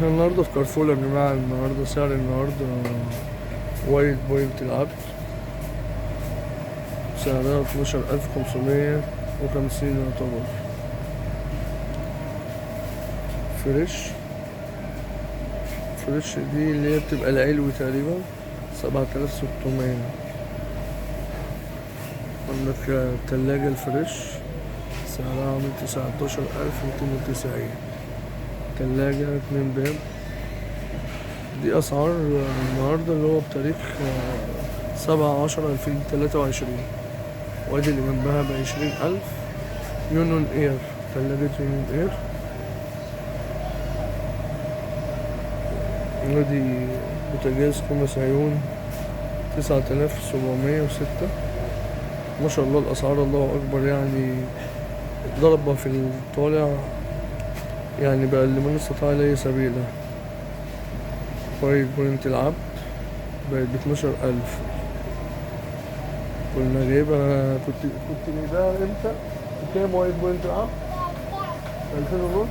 احنا النهارده في كارفور يا جماعة. النهارده سعر النهارده وايت بوينت العبد سعرها 12550 يعتبر فريش. فريش دي اللي هي بتبقى العلوي تقريبا 7600. عندك التلاجة الفريش سعرها عامل 19290. تلاجة 2 باب. دي أسعار النهاردة اللي هو بتاريخ 7/10/2023. وادي اللي جنبها ب20,000 يونون اير، تلاجة يونون اير. وادي بوتاجاز 5 عيون 9706. ما شاء الله الأسعار الله أكبر، يعني ضربة في الطالع، يعني بقى اللي من استطاع إليه سبيلا. وايت بوينت العبد بقت ب12,000. كنا جايبها، كنت جايبها امتى؟ بكام وايت بوينت العبد؟ 2500.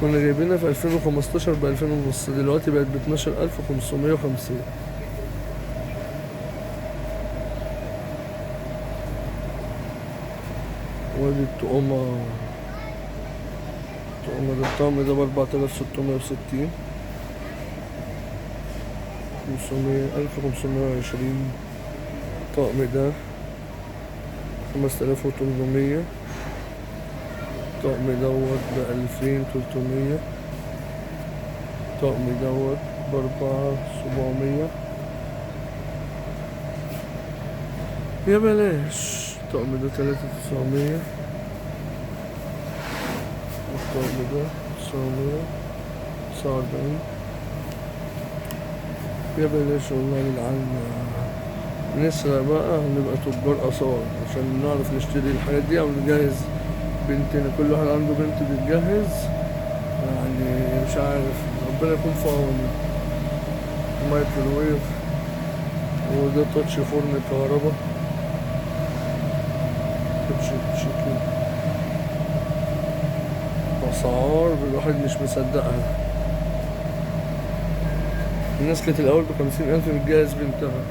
كنا جايبينها في 2015 ب2500، دلوقتي بقت ب12,550. وادي التقومة، التقومة ده الطقم ده ب4660، خمسمية، 1520. الطقم ده 5800. الطقم دوت ب2300. الطقم دوت ب4700. يا بلاش. الطقم ده 3900. الطقم ده 949. يا بلاش والله يا جدعان. نسرق بقى، نبقى تجار آثار عشان نعرف نشتري الحاجات دي أو نجهز بنتنا. كل واحد عنده بنت بيتجهز، يعني مش عارف، ربنا يكون في عونه. مايكروويف، وده تاتش فرن كهربا، تاتش تشيكن. أسعار الواحد مش مصدقها. الناس كانت الأول ب50,000 بتجهز بنتها.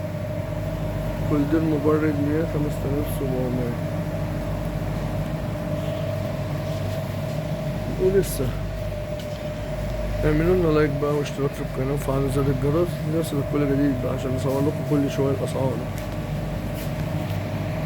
كل دير مبرد ليها 5700. ولسه اعملوا لنا لايك بقى واشتراك في القناة وفعلوا زر الجرس ليصلك كل جديد بقى، عشان نصور لكم كل شوية الأسعار.